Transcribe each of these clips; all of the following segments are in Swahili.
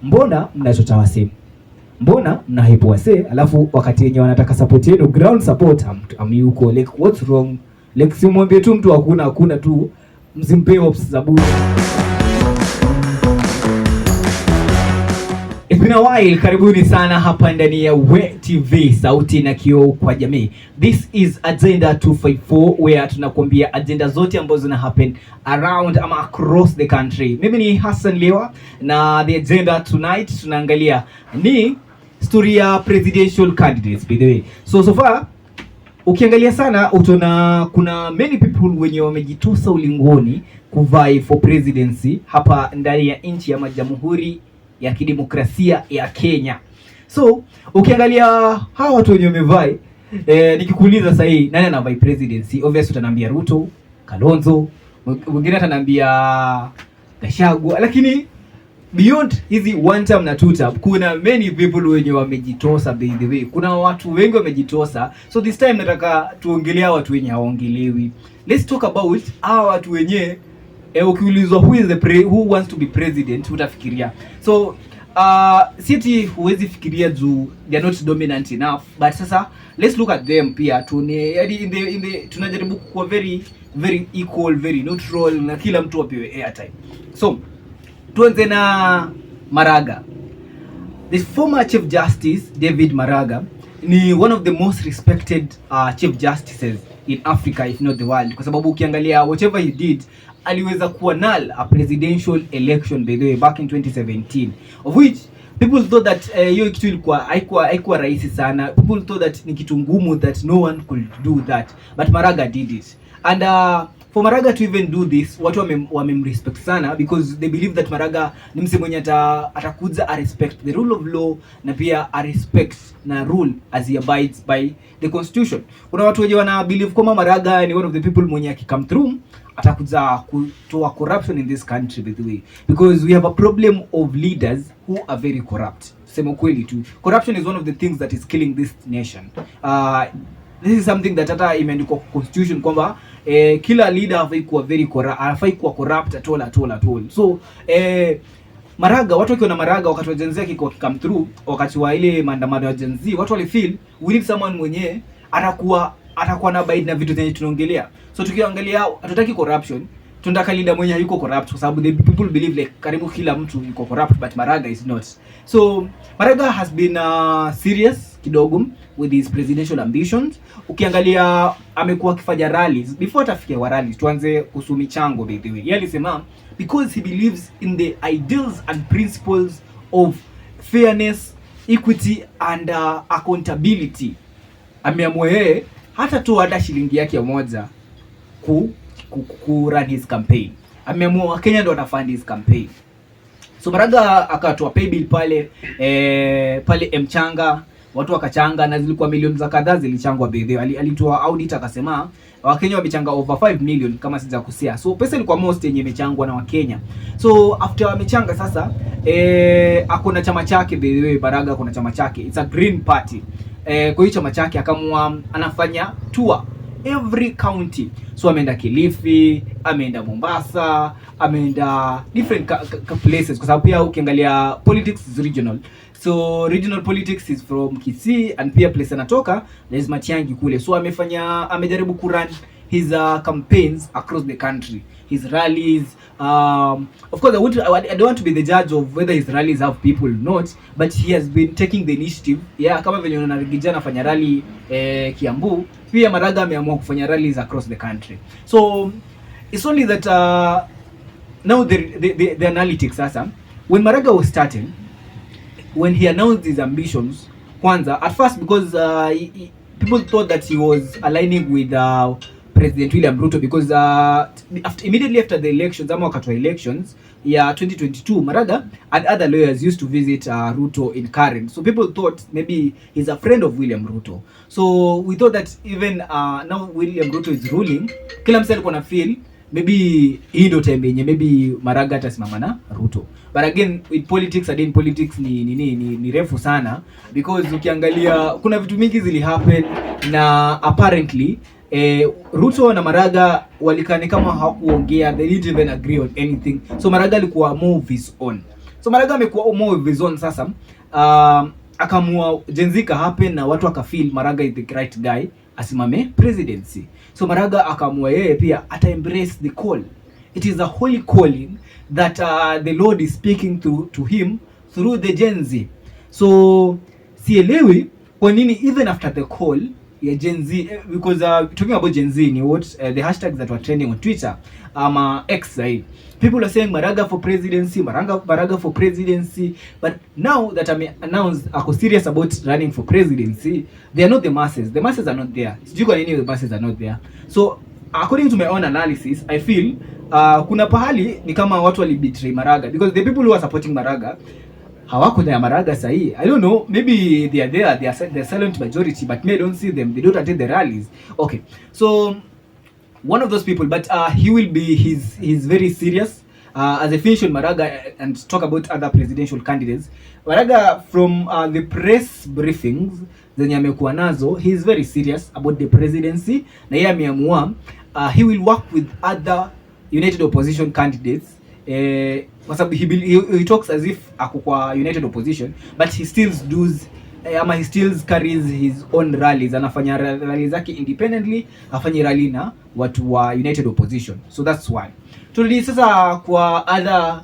Mbona mnachocha wasee? Mbona mnahype wasee alafu wakati yenye wanataka support yenu, ground support, hamyuko? Like, what's wrong? Like, simwambie tu mtu hakuna, hakuna tu, msimpe hopes za bure. It's been a while. Karibuni sana hapa ndani ya We TV, sauti na kioo kwa jamii. This is Agenda 254 where tunakuambia agenda zote ambazo zina happen around ama across the country. Mimi ni Hassan Lewa na the agenda tonight tunaangalia ni story ya presidential candidates, by the way. So far ukiangalia sana utaona kuna many people wenye wamejitosa ulingoni kuvie for presidency hapa ndani ya nchi ama Jamhuri ya Kidemokrasia ya Kenya. So ukiangalia hawa watu wenye wamevie, nikikuuliza sasa hii nani anavie presidency, obviously utaniambia Ruto, Kalonzo, mwingine ataniambia Gachagua, lakini beyond hizi one term na two term, kuna many people wenye wamejitosa. By the way, kuna watu wengi wamejitosa, so this time nataka tuongelea watu wenye hawaongelewi. Let's talk about hawa watu wenye ukiulizwa who wants to be president utafikiria. So si huwezi fikiria juu they are not dominant enough, but sasa let's look at them pia tuone, yani in the tunajaribu kuwa very very equal, very neutral na kila mtu apewe airtime. So tuanze na Maraga. The former Chief Justice David Maraga ni one of the most respected Chief Justices in Africa, if not the world, kwa sababu ukiangalia whatever he did, aliweza kuwa null a presidential election, by the way, back in 2017, of which people thought that hiyo kitu ilikuwa haikuwa rahisi sana. People thought that ni kitu ngumu, that no one could do that, but Maraga did it. And for Maraga to even do this, watu wamemrespect sana because they believe that Maraga ni mse mwenye atakuja a respect the rule of law na pia a respect na rule as he abides by the constitution. Kuna watu wenye wana believe kwamba Maraga ni one of the people mwenye akicome through atakuja kutoa corruption in this country, by the way, because we have a problem of leaders who are very corrupt. Sema kweli tu, corruption is one of the things that is killing this nation. This is something that hata imeandikwa kwa constitution kwamba kila leader hafai kuwa very corrupt, hafai kuwa corrupt at all, at all, at all. So Maraga, watu wakiona Maraga wakati wa Gen Z akikuwa come through, wakati wa ile maandamano ya Gen Z, watu walifeel we need someone mwenye atakuwa na abide na vitu zenye tunaongelea. So tukiangalia, hatutaki corruption, tunataka leader mwenye hayuko corrupt, kwa sababu the people believe like karibu kila mtu yuko corrupt, but Maraga is not. So Maraga has been serious kidogo with his presidential ambitions. Ukiangalia amekuwa akifanya rallies before atafikia wa rallies. Tuanze kuhusu michango, by the way. Yeye alisema because he believes in the ideals and principles of fairness, equity and accountability, ameamua yeye hata tu hata shilingi yake moja ku run his campaign. Ameamua Wakenya ndio watafund his campaign. So Maraga akatoa pay bill pale pale Mchanga, watu wakachanga na zilikuwa milioni za kadhaa zilichangwa, by the way. Alitoa audit akasema Wakenya wamechanga over 5 million kama sijakosea. So pesa ilikuwa most yenye imechangwa na Wakenya. So after wamechanga sasa, ako na chama chake, by the way, Maraga ako na chama chake. It's a Green Party. Kwa hiyo chama chake akamua anafanya tour every county. So ameenda Kilifi, ameenda Mombasa, ameenda different places, kwa sababu pia ukiangalia politics is regional. So regional politics is from Kisii and pia place anatoka there is Matiang'i kule. So amejaribu kurun his campaigns across the country, his rallies. Of course, I don't want to be the judge of whether his rallies have people or not, but he has been taking the initiative. Yeah, kama venye unaona Riggy G anafanya rally Kiambu, pia Maraga ameamua kufanya rallies across the country. So it's only that now the analytics sasa, when Maraga was starting, when he announced his ambitions, kwanza at first because people thought that he was aligning with President William Ruto because immediately after the elections, ama wakati wa elections ya 2022, Maraga and other lawyers used to visit Ruto in Karen. So people thought maybe he's a friend of William Ruto. So we thought that even now William Ruto is ruling, kila mtu alikuwa na feel maybe hii ndio time yenye maybe Maraga atasimama na Ruto. But again, with politics, again, politics ni refu sana because ukiangalia kuna vitu mingi zili happen na apparently Ruto na Maraga walikaa ni kama hawakuongea, they didn't even agree on anything. So Maraga alikuwa more of his own. So Maraga amekuwa more of his own sasa. Akaamua Gen Z happen na watu wakafeel Maraga is the right guy asimame presidency. So Maraga akaamua yeye pia ata embrace the call. It is a holy calling that the Lord is speaking to him through the Gen Z. So sielewi kwa nini even after the call ya Gen Z, because talking about Gen Z ni what the hashtags that were trending on Twitter ama X sahi, people are saying Maraga for presidency, Maraga, Maraga for presidency. But now that ame announced ako serious about running for presidency, they are not the masses. The masses are not there. Sijui kwa nini the masses are not there. So according to my own analysis, I feel kuna pahali ni kama watu walibetray Maraga, because the people who are supporting Maraga hawako na Maraga sahi. I don't know, maybe they are there, they are the silent majority, but me, I don't see them. They don't attend the rallies. Okay, so one of those people, but he will be he's very serious. As I finish on Maraga and talk about other presidential candidates, Maraga, from the press briefings zenye amekuwa nazo, he is very serious about the presidency, na yeye ameamua he will work with other united opposition candidates, kwa sababu he talks as if ako kwa united opposition, but he still does ama he still carries his own rallies. Anafanya rally zake independently, afanye rally na watu wa united opposition. So that's why turudi sasa kwa other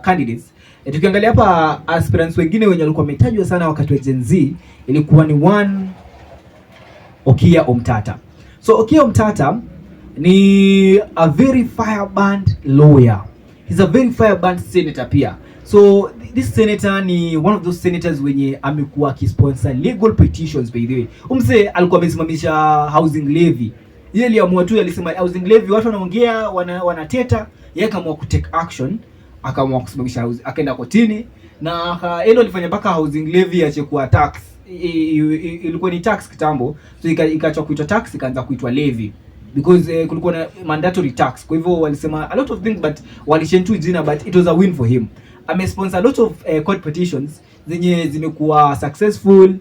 candidates. Tukiangalia hapa aspirants wengine wenye walikuwa wametajwa sana wakati wa Gen Z ilikuwa ni one Okiya Omtata. So Okiya Omtata ni a very firebrand lawyer. He's a very firebrand senator pia. So this senator ni one of those senators wenye amekuwa akisponsor legal petitions, by the way. Umse alikuwa amesimamisha housing levy. Yeye aliamua tu, alisema housing levy watu wanaongea, wanateta, yeye akaamua ku take action, akaamua kusimamisha housing, akaenda kotini na yeye alifanya mpaka housing levy iache kuwa tax. Ilikuwa ni tax kitambo, so ikaachwa kuitwa tax, ikaanza kuitwa levy because kulikuwa na mandatory tax. Kwa hivyo walisema a lot of things, but walichange tu jina, but it was a win for him. Amesponsor a lot of court petitions zenye zimekuwa successful.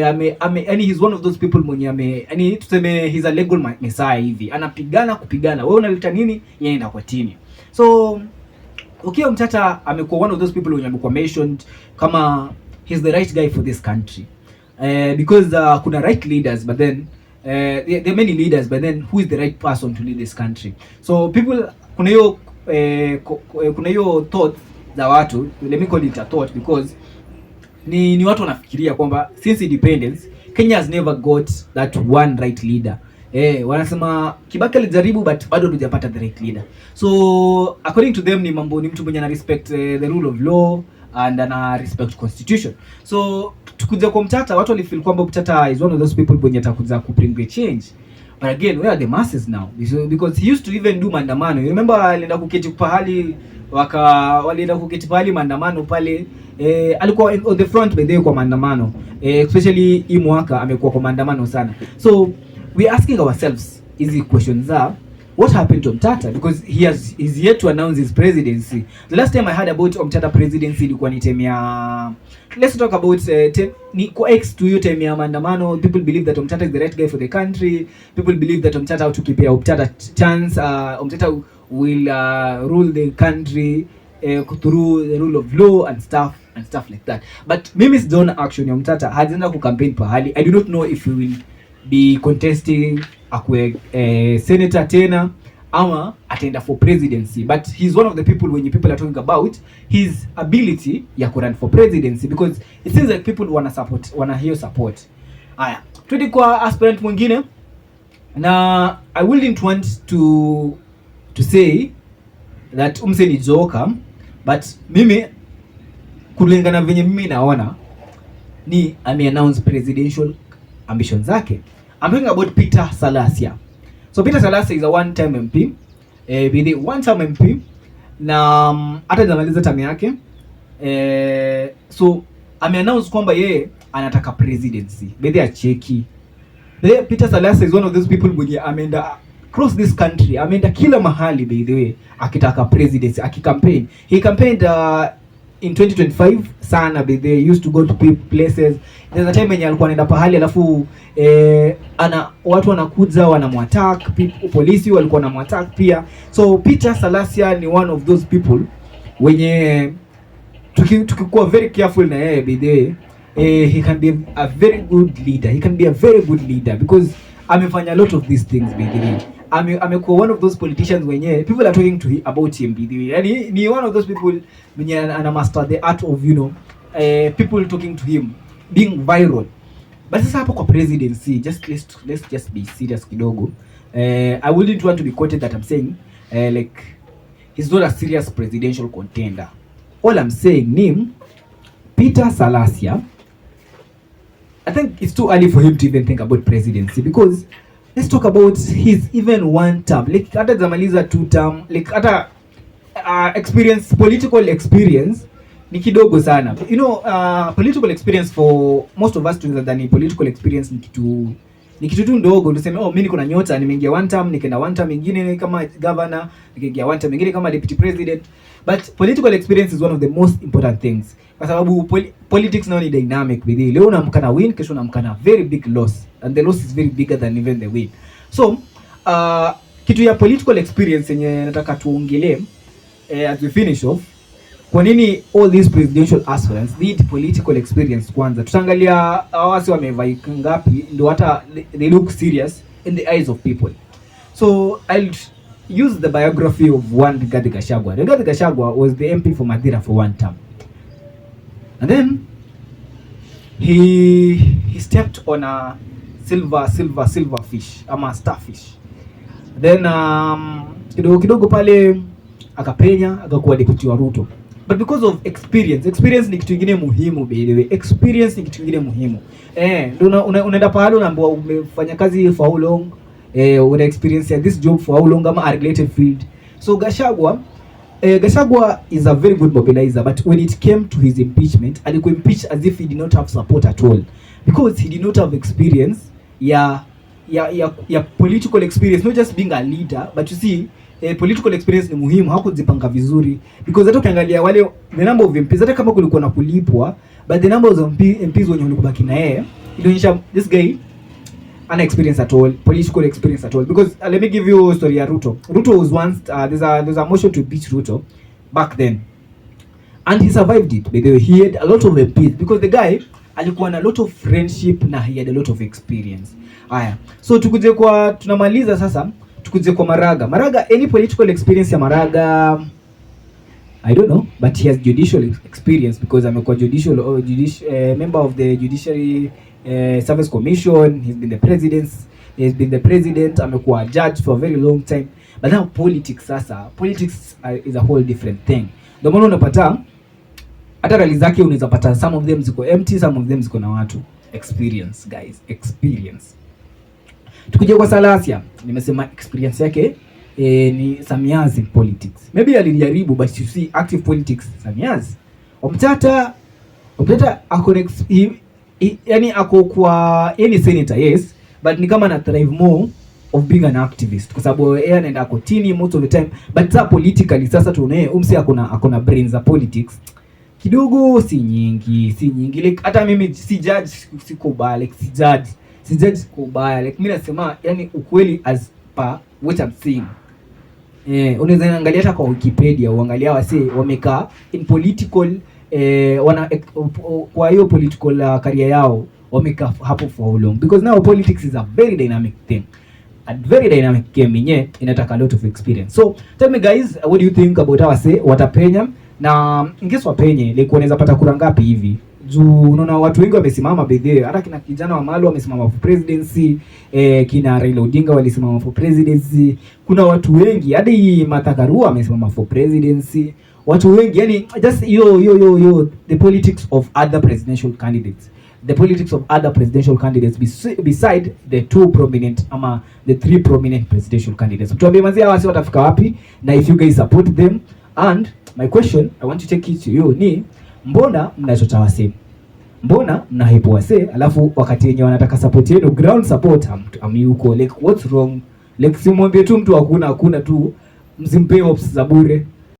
Ame yani he's one of those people mwenye ame, yani tuseme he's a legal messiah hivi, anapigana kupigana, wewe unaleta nini, yeye anaenda kotini. So Okiya Omtata amekuwa one of those people wenye amekuwa mentioned kama he's the right guy for this country, because kuna right leaders, but then there are many leaders, but then who is the right person to lead this country? So people, kuna hiyo thought za watu, let me call it a thought, because ni watu wanafikiria kwamba since independence Kenya has never got that one right leader. Wanasema Kibaki alijaribu, but bado hatujapata the right leader. So according to them ni mambo ni mtu mwenye ana respect the rule of law and ana respect constitution. So tukuja kwa Omtata, watu walifeel kwamba Omtata is one of those people mwenye atakuja ku bring the change. But again, where are the masses now? Because he used to even do maandamano. You remember alienda kuketi pahali, waka walienda kuketi pahali maandamano pale. Alikuwa on the front, by the way, kwa maandamano. Especially hii mwaka amekuwa kwa maandamano sana. So we are asking ourselves hizi questions za what happened to Omtata, because he has he's yet to announce his presidency. The last time I heard about Omtata presidency ilikuwa ni time ya, let's talk about ni kwa X tu, hiyo time ya maandamano. People believe that Omtata is the right guy for the country. People believe that Omtata, tukipea Omtata chance, Omtata will rule the country through the rule of law and stuff and stuff like that. But mimi sijaona action ya Omtata, hajaenda kucampaign pahali. I do not know if he will be contesting akuwe senator tena ama ataenda for presidency, but he's one of the people when people are talking about his ability ya kurun for presidency, because it seems like people wana support, wana hiyo support. Haya, twende kwa aspirant mwingine, na I wouldn't want to say that umse ni joker, but mimi kulingana venye mimi naona ni ameannounce presidential ambitions zake. I'm talking about Peter Salasya. So Peter Salasya is a one time MP. With one time MP na hata hajamaliza term yake. So ameannounce kwamba yeye anataka presidency. Bedhe acheki. Peter Salasya is one of those people mwenye ameenda across this country, ameenda kila mahali, by the way, akitaka presidency, akicampaign. He campaigned in 2025 sana, by the way, used to go to places. There's a time yenye alikuwa anaenda pahali alafu ana watu wanakuja wanamwattack, polisi walikuwa wanamwattack pia. So Peter Salasya ni one of those people wenye Tukikuwa very careful na yeye, by the way, he can be a very good leader. He can be a very good leader because amefanya a lot of these things, by the way. Amekuwa one of those politicians wenyewe people are talking to him, about him, by the way. Yani ni one of those people mwenye ana master the art of people talking to him, being viral. But sasa hapo kwa presidency, just let's just be serious kidogo. I wouldn't want to be quoted that I'm saying like he's not a serious presidential contender. All I'm saying ni Peter Salasya, I think it's too early for him to even think about presidency, because let's talk about his even one term. Like hata zamaliza two term, like hata experience, political experience ni kidogo sana. Political experience, for most of us tunadhani political experience ni kitu tu ndogo. Tuseme, "Oh, mimi niko na nyota, nimeingia one term, nikaenda one term ingine kama governor, nikaingia one term ingine kama deputy president." But political experience is one of the most important things kwa sababu politics now ni dynamic with leo unaamka na win, kesho unaamka na very big loss, and the loss is very bigger than even the win. So kitu ya political experience yenye nataka tuongelee, as we finish off, kwa nini all these presidential aspirants need political experience? Kwanza tutaangalia hawa wasee wamevie ngapi ndio hata they look serious in the eyes of people. So I'll use the biography of one Rigathi Gachagua. Rigathi Gachagua was the MP for Mathira for one term, and then he stepped on a silver fish ama starfish. Then kidogo kidogo pale akapenya, akakuwa deputy wa Ruto. But because of experience, experience ni kitu kingine muhimu, by the way. Experience ni kitu kingine muhimu. Ndio unaenda pahali unaambiwa umefanya kazi for how long, una experience ya this job for how long ama a related field. So Gachagua is a very good mobilizer, but when it came to his impeachment, alikuwa impeached as if he did not have support at all because he did not have experience ya political experience, not just being a leader, but you see, political experience ni muhimu. Hakujipanga vizuri because hata ukiangalia wale the number of MPs, hata kama kulikuwa na kulipwa, but the number of MPs wenye walikubaki na yeye ilionyesha this guy hana experience at all, political experience at all. Because let me give you a story ya Ruto. Ruto was once there's a motion to impeach Ruto back then, and he survived it. By the way, he had a lot of MPs because the guy alikuwa na a lot of friendship na he had a lot of experience. Haya, so tukuje kwa, tunamaliza sasa, tukuje kwa Maraga. Maraga, any political experience ya Maraga, I don't know, but he has judicial experience because amekuwa judicial or member of the Judiciary Service Commission. He's been the president, amekuwa a judge for a very long time. But now politics sasa, politics is a whole different thing. Ndio maana unapata hata rally zake unaweza pata some of them ziko empty, some of them ziko na watu. Experience, guys, experience. Tukija kwa Salasya, nimesema experience yake ni some years in politics. Maybe alijaribu, but you see, active politics, some years. Omtata ako yani ako kwa, yeye ni senator, yes, but ni kama ana thrive more of being an activist kwa sababu yeye anaenda kotini most of the time. But sasa politically sasa tuone umsi akona brains za politics kidogo, si nyingi, si nyingi. Like hata mimi si judge, siko ubaya, like si judge kwa ubaya. Like mimi nasema yani ukweli as per what I'm seeing. Unaweza angalia hata kwa Wikipedia uangalia wasee wamekaa in political, wana kwa hiyo political career yao wamekaa hapo for how long, because now politics is a very dynamic thing, a very dynamic game yenye inataka a lot of experience. So tell me, guys, what do you think about hawa wasee? Watapenya? Na in case wapenye, like wanaweza pata kura ngapi hivi? Juu unaona watu wengi wamesimama bedhe, hata kina kijana Wamalwa wamesimama for presidency, kina Raila Odinga walisimama for presidency. Kuna watu wengi, hadi Martha Karua amesimama for presidency. Watu wengi, yani just yo yo yo yo the politics of other presidential candidates, the politics of other presidential candidates beside the two prominent ama the three prominent presidential candidates. Tuambie manze, hawa wasee watafika wapi na if you guys support them. And my question I want to take it to you ni mbona mnachocha wasee? Mbona mnahype wasee alafu wakati yenye wanataka support yenu, ground support, hamyuko? Like what's wrong? Like simwambie tu mtu hakuna, hakuna tu, msimpe hopes za bure.